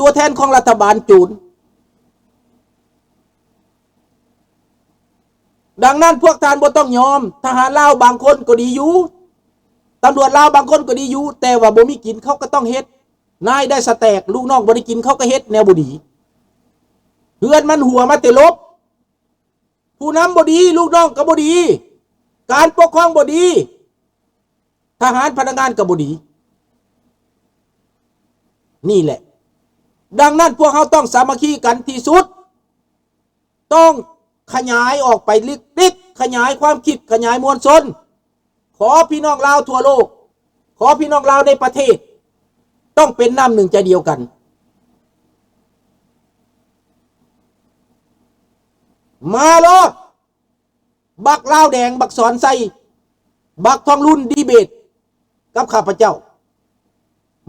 ຕົວແທນຂອງລັດຖະບານໂຈນ. ດັ່ງນັ້ນພວກທ່ານບໍ່ຕ້ອງຍອມ. ທະຫານລາວບາງຄົນກໍດີຢູ່, ຕຳຫຼວດລາວບາງຄົນກໍດີຢູ່, ແຕ່ວ່າບໍ່ມີກິນເຂົາກໍຕ້ອງເຮັດ. ນາຍໄດ້ສະແຕັກ ລູກນ້ອງບໍ່ໄດ້ກິນ ເຂົາກໍເຮັດແນວບໍ່ດີ. ເຮືອນມັນຮົ່ວມາແຕ່ລົບ, ຜູ້ນຳບໍ່ດີ ລູກນ້ອງກໍບໍ່ດີ, ການປົກຄອງບໍ່ດີ, ທະຫານພະນັກງານກໍບໍ່ດີ. ນີ້ແຫຼະ, ດັ່ງນັ້ນພວກເຮົາຕ້ອງສາມັກຄີກັນທີ່ສຸດ, ຕ້ອງຂະຫຍາຍອອກໄປລິກໆ, ຂະຫຍາຍຄວາມຄິດ, ຂະຫຍາຍມວນຊົນ. ຂໍພີ່ນ້ອງລາວທົ່ວໂລກ, ຂໍພີ່ນ້ອງລາວໃນປະເທດ ຕ້ອງເປັນນ້ຳໜຶ່ງໃຈດຽວກັນ. ມາໂລດ! ບັກລາວແດງ, ບັກສອນໄຊ, ບັກທອງລຸນດີເບດກັບຂ້າພະເຈົ້າ.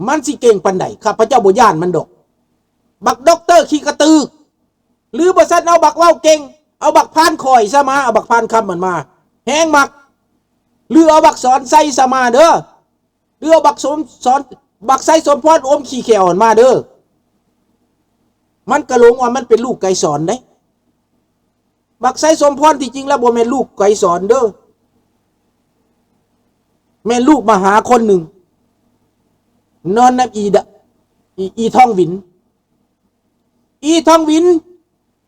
ມັນຊິເກັ່ງປານໃດ, ຂ້າພະເຈົ້າບໍ່ຢ້ານມັນດອກ. ບັກດັອກເຕີຂີ້ກະຕືກ, ຫຼືບໍ່ຊັ້ນເອົາບັກເວົ້າເກັ່ງ, ເອົາບັກພານຂ້ອຍຊະມາ, ເອົາບັກພານຄຳມັນມາ, ແຮງມັກ, ຫຼືເອົາບັກສອນໄຊຊະມາເດີ, ຫຼືເອົາບັກສົມ ສອນ ບັກໄຊສົມພອນອົມຂີ້ແຂ້ວຫັ້ນມາເດີ. ມັນກະຫຼົງວ່າມັນເປັນລູກໄກສອນເດ້. ບັກໄຊສົມພອນທີ່ຈິງແລ້ວບໍ່ແມ່ນລູກໄກສອນເດີ, ແມ່ນລູກມະຫາຄົນໜຶ່ງ ນອນນຳອີດະ ອີ ອີທອງວິນ. ອີທອງວິນ,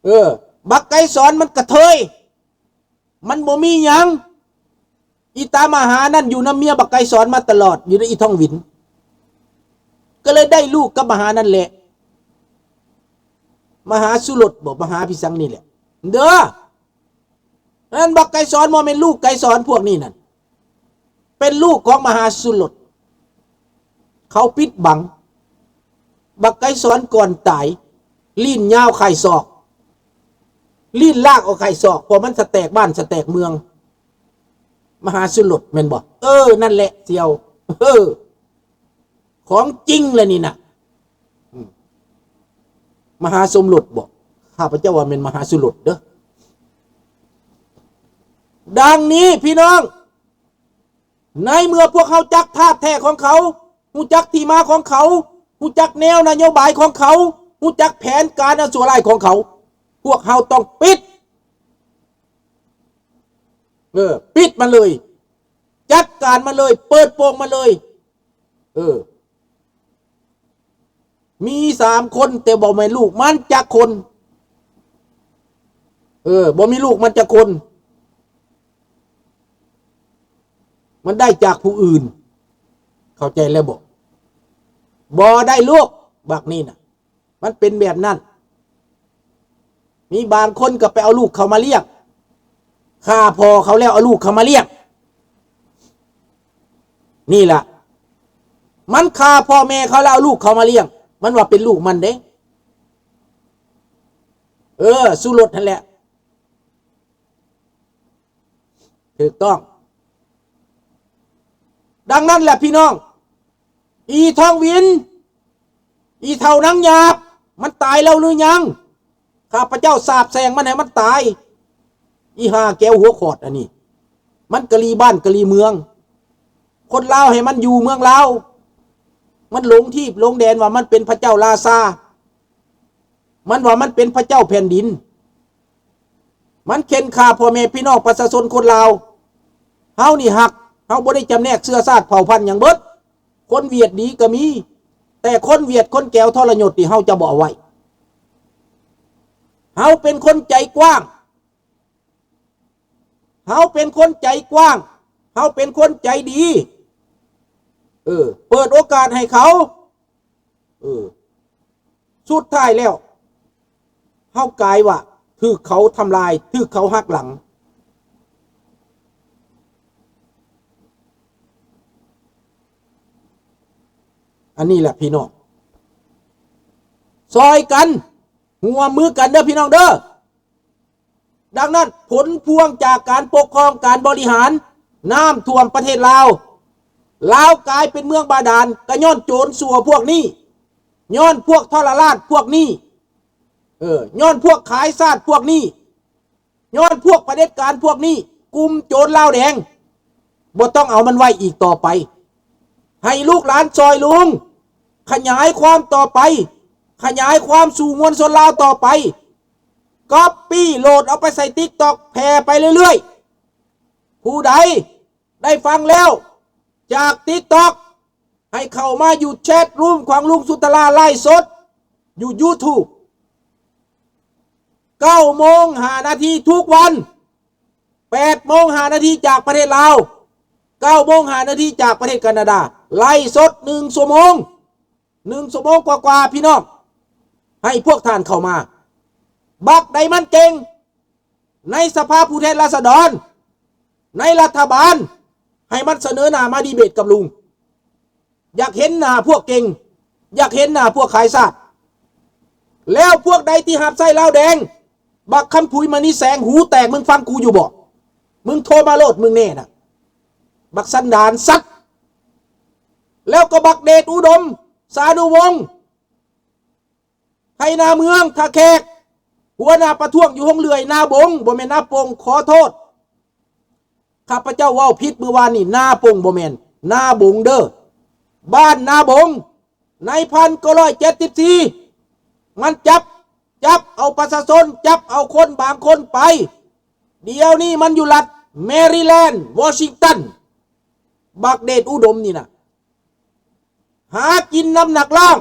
ເອີ, ບັກໄກສອນມັນກະເທີຍ, ມັນບໍ່ມີຫຍັງ. ອີຕາມະຫານັ້ນຢູ່ນຳເມຍບັກໄກສອນມາຕະຫຼອດ, ຢູ່ນຳອີທອງວິນ, ກໍເລີຍໄດ້ລູກກັບມະຫານັ້ນແຫຼະ. ມະຫາສຸລົດບໍ? ມະຫາພິສັງນີ້ແຫຼະເດີ. ນັ້ນບັກໄກສອນບໍ່ແມ່ນລູກໄກສອນ, ພວກນີ້ນັ້ນເປັນລູກຂອງມະຫາສຸລົດ. ເຂົາປິດບັງ. ບັກໄກສອນກ່ອນຕາຍ ລີ້ນຍາວໄຂ່ສອກ, ລີ້ນລາກອອກໄຂ່ສອກ, ເພາະມັນສະແຕກບ້ານສະແຕກເມືອງ. ມະຫາສຸລົດແມ່ນບໍ່? ເອີ ນັ້ນແຫຼະສ່ຽວ, ເອີ ຂອງຈິງແຫຼະນີ້ນະ. ອືມ ມະຫາສົມລົດບໍ? ຂ້າພະເຈົ້າວ່າແມ່ນມະຫາສຸລົດເດີ. ດັ່ງນີ້ພີ່ນ້ອງ, ໃນເມື່ອພວກເຮົາຈັກທາດແທ້ຂອງເຂົາ, ຮູ້ຈັກທີ່ມາຂອງເຂົາ, ຮູ້ຈັກແນວນະໂຍບາຍຂອງເຂົາ, ຮູ້ຈັກແຜນການອັນຊົ່ວຮ້າຍຂອງເຂົາ, ພວກເຮົາຕ້ອງປິດ, ເອີ, ປິດມັນເລີຍ, ຈັດການມັນເລີຍ, ເປີດໂປງມັນເລີຍ. ເອີ, ມີສາມຄົນ ແຕ່ບໍ່ແມ່ນລູກມັນຈັກຄົນ. ເອີ, ບໍ່ມີລູກມັນຈັກຄົນ, ມັນໄດ້ຈາກຜູ້ອື່ນ. ເຂົ້າໃຈແລ້ວບໍ່? ບໍ່ໄດ້ລູກບັກນີ້ນະ. ມັນເປັນແບບນັ້ນ. ມີບາງຄົນກໍໄປເອົາລູກເຂົາມາລ້ຽງ, ຂ້າພໍ່ເຂົາແລ້ວເອົາລູກເຂົາມາລ້ຽງ. ນີ້ລະ, ມັນຂ້າພໍ່ແມ່ເຂົາແລ້ວເອົາລູກເຂົາມາລ້ຽງ, ມັນວ່າເປັນລູກມັນເດ້. ເອີ, ສຸລົດຫັ້ນແຫຼະ. ຖືກຕ້ອງ. ດັ່ງນັ້ນແຫຼະພີ່ນ້ອງ, ອີທອງວິນ, ອີເຖົ້ານາງຫຍາບ, ມັນຕາຍແລ້ວຫຼືຍັງ? ຂ້າພະເຈົ້າສາບແຊ່ງມັນໃຫ້ມັນຕາຍ. ອີຫ່າແກ້ວຫົວຂອດອັນນີ້, ມັນກະລີບ້ານກະລີເມືອງ. ຄົນລາວໃຫ້ມັນຢູ່ເມືອງລາວ, ມັນຫຼົງທີບຫຼົງແດນວ່າມັນເປັນພະເຈົ້າລາຊາ. ມັນວ່າມັນເປັນພະເຈົ້າແຜ່ນດິນ, ມັນເຂັນຂ້າພໍ່ແມ່ພີ່ນ້ອງປະຊາຊົນຄົນລາວ. ເຮົານີ້ຮັກ, ເຮົາບໍ່ໄດ້ຈຳແນກເຊື້ອຊາດເຜົ່າພັນຫຍັງເບິດ. ຄົນຫວຽດດີກໍມີ, ແຕ່ຄົນຫວຽດຄົນແກວທໍລະຍົດນີ້ເຮົາຈະບໍ່ເອົາໄວ້. ເຮົາເປັນຄົນໃຈກວ້າງ, ເຮົາເປັນຄົນໃຈກວ້າງ, ເຮົາເປັນຄົນໃຈດີ. ເອີ, ເປີດໂອກາດໃຫ້ເຂົາ. ເອີ, ສຸດທ້າຍແລ້ວ ເຮົາກາຍວ່າຖືກເຂົາທຳລາຍ, ຖືກເຂົາຫັກຫຼັງ. ອັນນີ້ແຫຼະພີ່ນ້ອງ, ຊ່ອຍກັນ, ຮ່ວມມືກັນເດີພີ່ນ້ອງເດີ. ດັ່ງນັ້ນ, ຜົນພວງຈາກການປົກຄອງ, ການບໍລິຫານ, ນ້ຳຖ້ວມປະເທດລາວ, ລາວກາຍເປັນເມືອງບາດານ, ກໍຍ້ອນໂຈນຊົ່ວພວກນີ້, ຍ້ອນພວກທໍລະລາດພວກນີ້, ເອີ, ຍ້ອນພວກຂາຍຊາດພວກນີ້, ຍ້ອນພວກຜະເດັດການພວກນີ້, ກຸ່ມໂຈນລາວແດງ. ບໍ່ຕ້ອງເອົາມັນໄວ້ອີກຕໍ່ໄປ. ໃຫ້ລູກຫຼານຊ່ອຍລຸງຂະຫຍາຍຄວາມຕໍ່ໄປ, ຂະຫຍາຍຄວາມສູ່ມວນຊົນລາວຕໍ່ໄປ. ກັອບປີ້ໂຫຼດເອົາໄປໃສ່ TikTok ແຜ່ໄປເລື້ອຍໆ. ຜູ້ໃດໄດ້ຟັງແລ້ວຈາກ TikTok ໃຫ້ເຂົ້າມາຢູ່ແຊັດຣູມຂອງລຸງສຸດຕະລາໄລຟ໌ສົດຢູ່ YouTube ເກົ້າໂມງຫ້ານາທີທຸກວັນ, ແປດໂມງຫ້ານາທີຈາກປະເທດລາວ, ເກົ້າໂມງຫ້ານາທີຈາກປະເທດການາດາ, ໄລຟ໌ສົດໜຶ່ງຊົ່ວໂມງ, ໜຶ່ງຊົ່ວໂມງກວ່າໆ ພີ່ນ້ອງ, ໃຫ້ພວກທ່ານເຂົ້າມາ. ບັກໃດມັນເກັ່ງໃນສະພາຜູ້ແທນລາຊະດອນ, ໃນລັດຖະບານ, ໃຫ້ມັນສະເໜີໜ້າມາດີເບດກັບລຸງ. ຢາກເຫັນໜ້າພວກເກັ່ງ, ຢາກເຫັນໜ້າພວກຂາຍຊາດ. ແລ້ວພວກໃດທີ່ຮັບໃຊ້ລາວແດງ, ບັກຄຳຜຸຍ ມະນີແສງ, ຫູແຕກ, ມຶງຟັງກູຢູ່ບໍ່? ມຶງໂທມາໂລດ, ມຶງແນ່ນະ, ບັກສັນດານສັດ. ແລ້ວກໍບັກເດດອຸດົມ ສານຸວົງ, ໄທນາເມືອງ ທ່າແຂກ, ຫົວໜ້າປະທ້ວງຢູ່ໂຮງເລື່ອຍນາບົງ, ບໍ່ແມ່ນນາປົງ, ຂໍໂທດ. ຂ້າພະເຈົ້າເວົ້າຜິດມື້ວານນີ້, ນາປົງບໍ່ແມ່ນ ນາບົງເດີ້, ບ້ານນາບົງ. ໃນພັນເກົ້າຮ້ອຍເຈັດສິບສີ່ ມັນຈັບ, ຈັບເອົາປະຊາຊົນ, ຈັບເອົາຄົນບາງຄົນໄປ. ດຽວນີ້ມັນຢູ່ລັດແມຣີແລນ, ວໍຊິງຕັນ. ບັກເດດອຸດົມນີ້ນະ ຫາກິນນຳນັກຮ້ອງ,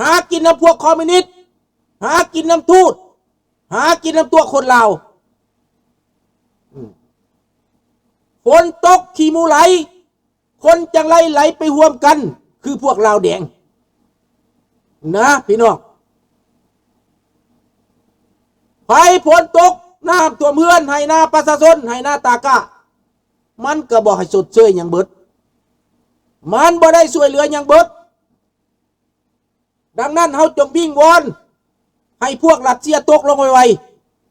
ຫາກິນນຳພວກຄອມມິວນິດ, ຫາກິນນຳທູດ, ຫາກິນນຳຕົວະຄົນລາວ. ອືມ ຝົນຕົກຂີ້ມູໄຫຼ, ຄົນຈັ່ງໄຫຼໄຫຼໄປຮ່ວມກັນ ຄືພວກລາວແດງນະພີ່ນ້ອງ. ໄພຝົນຕົກ, ນ້ຳຖ້ວມເຮືອນ, ໄຮ່ນາປະຊາຊົນ, ໄຮ່ນາຕາກ້າ, ມັນກໍບໍ່ໃຫ້ຊົດເຊີຍຫຍັງເບິດ, ມັນບໍ່ໄດ້ຊ່ວຍເຫຼືອຫຍັງເບິດ. ດັ່ງນັ້ນເຮົາຈົ່ງວິງວອນໃຫ້ພວກຣັດເຊຍຕົກລົງໄວ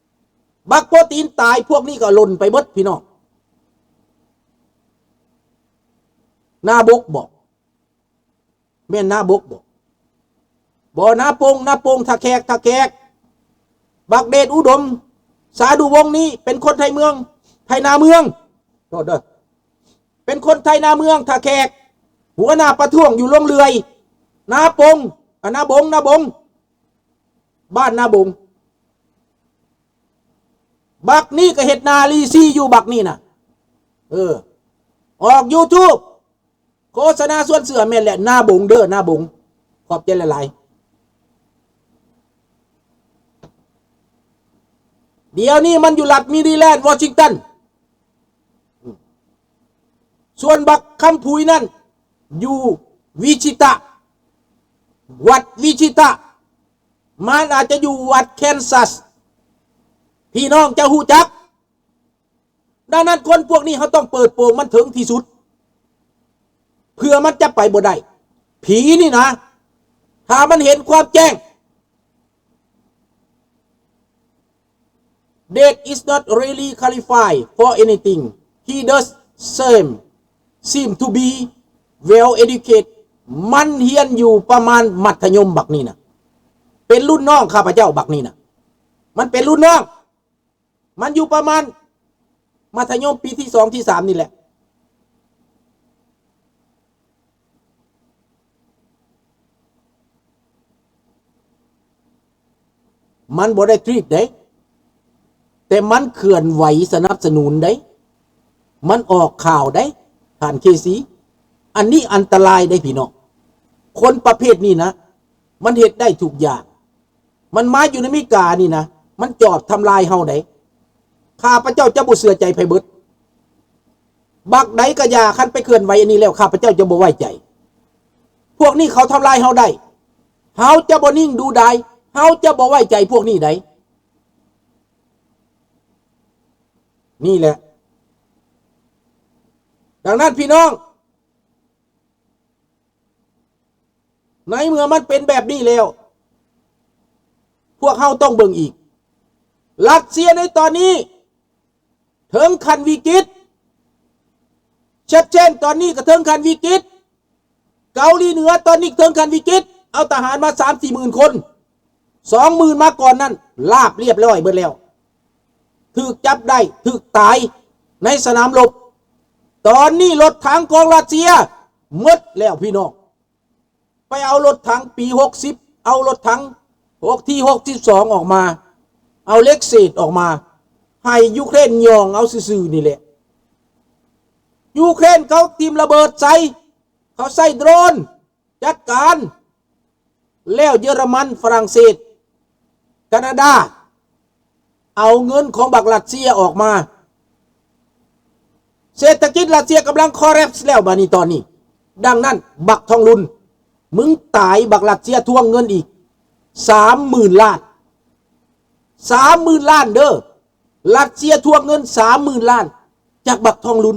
ໆ. ບັກໂປຕີນຕາຍພວກນີ້ກໍຫຼົ່ນໄປເບິດພີ່ນ້ອງ. ນາບົກບໍ? ແມ່ນນາບົກບໍ? ບໍ່, ນາປົງ, ນາປົງ, ທ່າແຂກ, ທ່າແຂກ. ບັກເດດອຸດົມ ສາດຸວົງນີ້ເປັນຄົນໄທເມືອງ, ໄທນາເມືອງ, ໂທດເດີ້, ເປັນຄົນໄທນາເມືອງທ່າແຂກ, ຫົວໜ້າປະທ້ວງຢູ່ໂຮງເລື່ອຍນາປົງ, ອາ, ນາບົງ, ນາບົງ, ບ້ານນາບົງ. ບັກນີ້ກໍເຮັດໜ້າລີຊີຢູ່ບັກນີ້ນະ. ເອີ, ອອກ YouTube ໂຄສະນາຊວນເຊື່ອ. ແມ່ນແຫຼະ, ນາບົງເດີ້, ນາບົງ. ຂອບໃຈຫຼາຍໆ. ດຽວນີ້ມັນຢູ່ລັດແມຣີແລນ, ວໍຊິງຕັນ. ສ່ວນບັກຄຳຜຸຍນັ້ນຢູ່ວິຊິຕາ, ວັດວິຊິຕາ. ມັນອາດຈະຢູ່ວັດແຄນຊັສ, ພີ່ນ້ອງຈະຮູ້ຈັກ. ດັ່ງນັ້ນຄົນພວກນີ້ເຮົາຕ້ອງເປີດໂປງມັນເຖິງທີ່ສຸດ ເພື່ອມັນຈະໄປບໍ່ໄດ້. ຜີນີ້ນະ ຖ້າມັນເຫັນຄວາມແຈ້ງ, Death is not really qualified for anything. He does seem, seem to be well educated. ມັນຮຽນຢູ່ປະມານມັດທະຍົມບັກນີ້ນະ. ເປັນລຸ້ນນ້ອງຂ້າພະເຈົ້າບັກນີ້ນະ. ມັນເປັນລຸ້ນນ້ອງ. ມັນຢູ່ປະມານມັດທະຍົມປີທີສອງ ທີສາມນີ້ແຫຼະ. ມັນບໍ່ໄດ້ທຣີດເດ້, ແຕ່ມັນເຄື່ອນໄຫວສະໜັບສະໜູນເດ້, ມັນອອກຂ່າວເດ້ ທ່ານເຄຊີ. ອັນນີ້ອັນຕະລາຍເດ້ພີ່ນ້ອງ. ຄົນປະເພດນີ້ນະ ມັນເຮັດໄດ້ທຸກຢ່າງ. ມັນມາຢູ່ໃນອາເມລິການີ້ນະ, ມັນຈອບທຳລາຍເຮົາໄດ໋. ຂ້າພະເຈົ້າຈະບໍ່ເຊື່ອໃຈໃຜເບິດ. ບັກໃດກໍຢ່າ, ຄັນໄປເຄື່ອນໄຫວອັນນີ້ແລ້ວ, ຂ້າພະເຈົ້າຈະບໍ່ໄວ້ໃຈ. ພວກນີ້ເຂົາທຳລາຍເຮົາໄດ້, ເຮົາຈະບໍ່ນິ່ງດູດາຍ, ເຮົາຈະບໍ່ໄວ້ໃຈພວກນີ້ໄດ໋. ນີ້ແຫຼະ. ດັ່ງນັ້ນພີ່ນ້ອງ, ໃນເມື່ອມັນເປັນແບບນີ້ແລ້ວ, ພວກເຮົາຕ້ອງເບິ່ງອີກ. ຣັດເຊຍໃນຕອນນີ້ເຖິງຂັ້ນວິກິດ, ເຊັດເຊນຕອນນີ້ກໍເຖິງຂັ້ນວິກິດ, ເກົາຫຼີເໜືອຕອນນີ້ເຖິງຂັ້ນວິກິດ, ເອົາທະຫານມາສາມສີ່ໝື່ນຄົນ, ສອງໝື່ນມາກ່ອນນັ້ນລາບລຽບຮ້ອຍເບິດແລ້ວ, ຖືກຈັບໄດ້, ຖືກຕາຍໃນສະໜາມລົບ. ຕອນນີ້ລົດຖັງຂອງຣັດເຊຍໝົດແລ້ວພີ່ນ້ອງ. ໄປເອົາລົດຖັງປີຫົກສິບ ເອົາລົດຖັງ ຫົກ ທີ ຫົກສິບສອງ ອອກມາ, ເອົາເຫຼັກເສດອອກມາ ໃຫ້ຢູເຄຣນຍ່ອງເອົາຊື່ໆນີ້ແຫຼະ. ຢູເຄຣນເຂົາຖິ້ມລະເບີດໃສ່, ເຂົາໃຊ້ໂດຣນຈັດການ, ແລ້ວເຢຍລະມັນ, ຝຣັ່ງເສດ, ການາດາ ເອົາເງິນຂອງບັກຣັດເຊຍອອກມາ. ເສດຖະກິດຣັດເຊຍກຳລັງຄອລແລັບແລ້ວບາດນີ້ຕອນນີ້. ດັ່ງນັ້ນ ບັກທອງລຸນ, ມຶງຕາຍ, ບັກຣັດເຊຍທວງເງິນອີກສາມໝື່ນລ້ານ, ສາມໝື່ນລ້ານເດີ້. ຣັດເຊຍທວງເງິນສາມໝື່ນລ້ານຈາກບັກທອງລຸນ,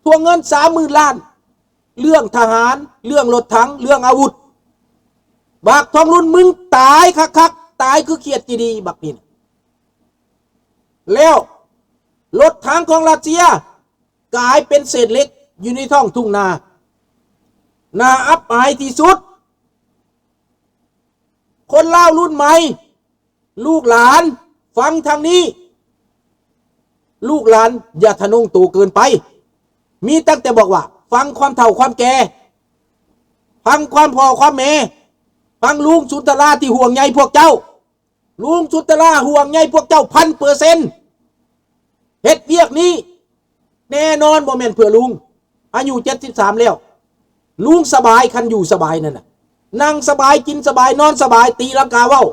ທວງເງິນສາມໝື່ນລ້ານ. ເລື່ອງທະຫານ, ເລື່ອງລົດຖັງ, ເລື່ອງອາວຸດ, ບັກທອງລຸນ ມຶງຕາຍຄັກໆ, ຕາຍຄືຂຽດຈີດີບັກນີ້ນະ. ແລ້ວລົດຖັງຂອງຣັດເຊຍກາຍເປັນເສດເຫຼັກຢູ່ໃນທ້ອງທົ່ງນາ. ໜ້າອັບອາຍທີ່ສຸດ. ຄົນລາວລຸ້ນໃໝ່, ລູກຫຼານ, ຟັງທາງນີ້, ລູກຫຼານຢ່າທະນົງໂຕເກີນໄປ. ມີຕັ້ງແຕ່ບອກວ່າ ຟັງຄວາມເຖົ້າຄວາມແກ່, ຟັງຄວາມພໍ່ຄວາມແມ່, ຟັງລຸງສຸນທະລາທີ່ຫ່ວງໃຍພວກເຈົ້າ. ລຸງສຸນທະລາຫ່ວງໃຍພວກເຈົ້າພັນເປີເຊັນ. ເຮັດວຽກນີ້ແນ່ນອນບໍ່ແມ່ນເພື່ອລຸງ. ອາຍຸເຈັດສິບສາມແລ້ວ, ລຸງສະບາຍ, ຄັນຢູ່ສະບາຍນັ້ນນະ, ນັ່ງສະບາຍ, ກິນສະບາຍ, ນອນສະບາຍ, ຕີລັງກາເວົ້າ.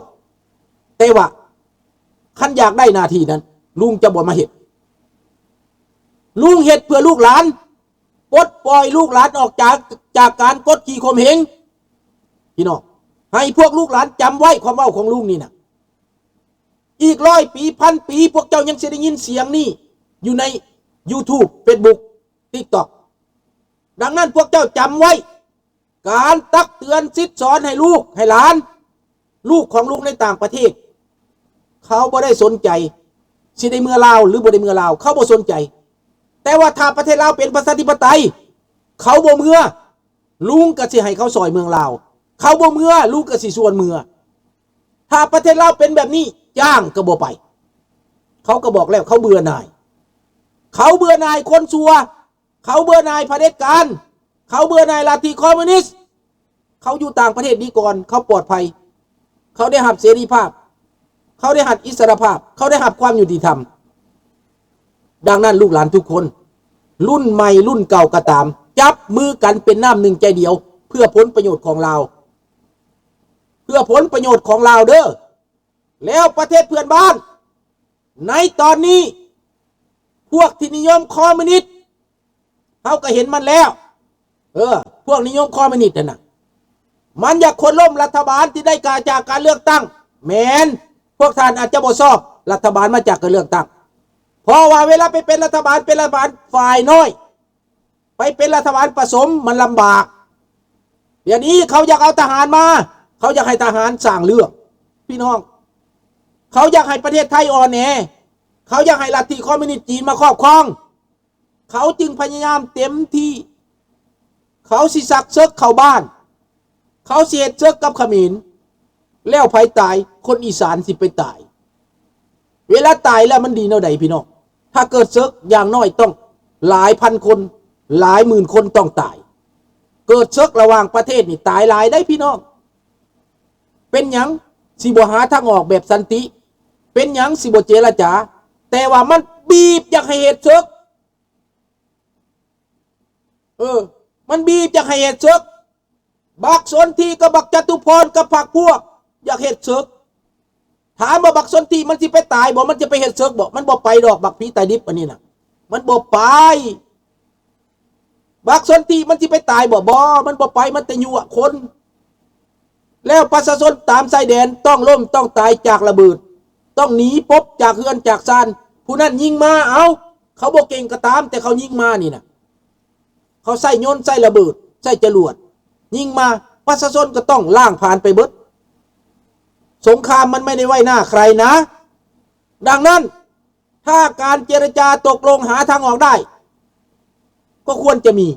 ແຕ່ວ່າຄັນຢາກໄດ້ໜ້າທີ່ນັ້ນ, ລຸງຈະບໍ່ມາເຮັດ. ລຸງເຮັດເພື່ອລູກຫຼານ, ປົດປ່ອຍລູກຫຼານອອກຈາກ, ຈາກການກົດຂີ່ຂົ່ມເຫງ. ພີ່ນ້ອງ, ໃຫ້ພວກລູກຫຼານຈຳໄວ້ຄວາມເວົ້າຂອງລຸງນີ້ນະ. ອີກຮ້ອຍປີ, ພັນປີ, ພວກເຈົ້າຍັງຊິໄດ້ຍິນສຽງນີ້ຢູ່ໃນຢູທູບ, ເຟສບຸກ, ຕິກຕັອກ. ດັ່ງນັ້ນພວກເຈົ້າຈຳໄວ້, ການຕັກເຕືອນສິດສອນໃຫ້ລູກໃຫ້ຫຼານ, ລູກຂອງລຸງໃນຕ່າງປະເທດ, ເຂົາບໍ່ໄດ້ສົນໃຈຊິໄດ້ເມືອລາວ ຫຼື ບໍ່ໄດ້ເມືອລາວ, ເຂົາບໍ່ສົນໃຈ. ແຕ່ວ່າຖ້າປະເທດລາວເປັນປະຊາທິປະໄຕ, ເຂົາບໍ່ເມືອ, ລຸງກໍຊິໃຫ້ເຂົາຊ່ອຍເມືອງລາວ, ເຂົາບໍ່ເມືອ, ລຸງກໍຊິຊວນເມືອ. ຖ້າປະເທດລາວເປັນແບບນີ້, ຈ້າງກໍບໍ່ໄປ. ເຂົາກໍບອກແລ້ວ, ເຂົາເບື່ອໜ່າຍ, ເຂົາເບື່ອໜ່າຍຄົນຊົ່ວ, ເຂົາເບື່ອໜ່າຍຜະເດັດການ, ເຂົາເບື່ອໜ່າຍລັດທິຄອມມູນິດ. ເຂົາຢູ່ຕ່າງປະເທດດີກ່ອນ, ເຂົາປອດໄພ, ເຂົາໄດ້ຮັບເສລີພາບ, ເຂົາໄດ້ຮັບອິດສະຫຼະພາບ, ເຂົາໄດ້ຮັບຄວາມຍຸຕິທຳ. ດັ່ງນັ້ນ ລູກຫຼານທຸກຄົນ, ລຸ້ນໃໝ່ລຸ້ນເກົ່າກໍຕາມ, ຈັບມືກັນເປັນນ້ຳໜຶ່ງໃຈດຽວ ເພື່ອຜົນປະໂຫຍດຂອງລາວ, ເພື່ອຜົນປະໂຫຍດຂອງລາວເດີ້. ແລ້ວປະເທດເພື່ອນບ້ານໃນຕອນນີ້, ພວກທີ່ນິຍົມຄອມມູນິດ, ເຮົາກໍເຫັນມັນແລ້ວ. ເອີ, ພວກນິຍົມຄອມມູນິດຫັ້ນນະ, ມັນຢາກໂຄ່ນລົ້ມລັດຖະບານທີ່ໄດ້ກາ ຈາກການເລືອກຕັ້ງ. ແມ່ນ, ພວກທ່ານອາດຈະບໍ່ຊອບລັດຖະບານມາຈາກການເລືອກຕັ້ງ, ເພາະວ່າເວລາໄປເປັນລັດຖະບານ, ເປັນລັດຖະບານຝ່າຍນ້ອຍ, ໄປເປັນລັດຖະບານປະສົມ, ມັນລຳບາກ. ດຽວນີ້ເຂົາຢາກເອົາທະຫານມາ, ເຂົາຢາກໃຫ້ທະຫານສ້າງເລື່ອງ, ພີ່ນ້ອງ. ເຂົາຢາກໃຫ້ປະເທດໄທອ່ອນແອ, ເຂົາຢາກໃຫ້ລັດທິຄອມມູນິດຈີນມາຄອບຄອງ. ເຂົາຈຶ່ງພະຍາຍາມເຕັມທີ່. ເຂົາຊິຊັກເສິກເຂົ້າບ້ານ, ເຂົາຊິເຮັດເສິກກັບຂະເໝນ. ແລ້ວໃຜຕາຍ? ຄົນອີສານຊິໄປຕາຍ. ເວລາຕາຍແລ້ວມັນດີແນວໃດ ພີ່ນ້ອງ? ຖ້າເກີດເສິກ, ຢ່າງໜ້ອຍຕ້ອງຫຼາຍພັນຄົນ, ຫຼາຍໝື່ນຄົນຕ້ອງຕາຍ. ເກີດເສິກລະຫວ່າງປະເທດນີ້ ຕາຍຫຼາຍໄດ໋ ພີ່ນ້ອງ. ເປັນຫຍັງຊິບໍ່ຫາທາງອອກແບບສັນຕິ? ເປັນຫຍັງຊິບໍ່ເຈລະຈາ? ແຕ່ວ່າມັນບີບຢາກໃຫ້ເຮັດເສິກ. ເອີ, ມັນບີບຢາກໃຫ້ເຮັດເສິກ. ບັກສົນທິກັບບັກຈະຕຸພອນກັບພັກພວກຢາກເຮັດເສິກ. ຖາມວ່າບັກສົນທິມັນຊິໄປຕາຍບໍ່? ມັນຈະໄປເຮັດເສິກບໍ່? ມັນບໍ່ໄປດອກ, ບັກຜີຕາດິບອັນນີ້ນະ, ມັນບໍ່ໄປ. ບັກສົນທິມັນຊິໄປຕາຍບໍ່? ບໍ່, ມັນບໍ່ໄປ, ມັນແຕ່ຍົວະຄົນ. ແລ້ວປະຊາຊົນຕາມຊາຍແດນຕ້ອງລົ້ມຕ້ອງຕາຍຈາກລະເບີດ, ຕ້ອງໜີປົບຈາກເຮືອນຈາກຊານ. ຜູ້ນັ້ນຍິງມາ, ເອົ້າ, ເຂົາບໍ່ເກັ່ງກໍຕາມ, ແຕ່ເຂົາຍິງມານີ້ນະ, ເຂົາໃຊ້ຍົນ, ໃຊ້ລະເບີດ, ໃຊ້ຈະຫຼວດ, ຍິງມາ, ປະຊາຊົນກໍຕ້ອງລ້າງຜານໄປເບິດ. ສົງຄາມມັນໄມ່ໄດ້ໄວ້ໜ້າໃຄນະ. ດັ່ງນັ້ນ, ຖ້າການເຈລະຈາຕົກລົງຫາທາງອອກໄດ້, ກໍຄວນຈະມີ.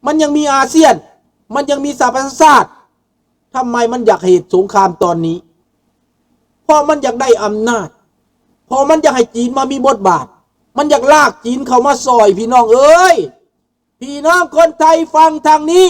ມັນຍັງມີອາຊຽນ, ມັນຍັງມີສະຫະປະຊາຊາດ. ທຳໄມມັນຢາກເຮັດສົງຄາມຕອນນີ້? ເພາະມັນຢາກໄດ້ອຳນາດ, ເພາະມັນຢາກໃຫ້ຈີນມາມີບົດບາດ, ມັນຢາກລາກຈີນເຂົ້າມາຊ່ອຍ. ພີ່ນ້ອງເອີຍ, ພີ່ນ້ອງຄົນໄທຟັງທາງນີ້,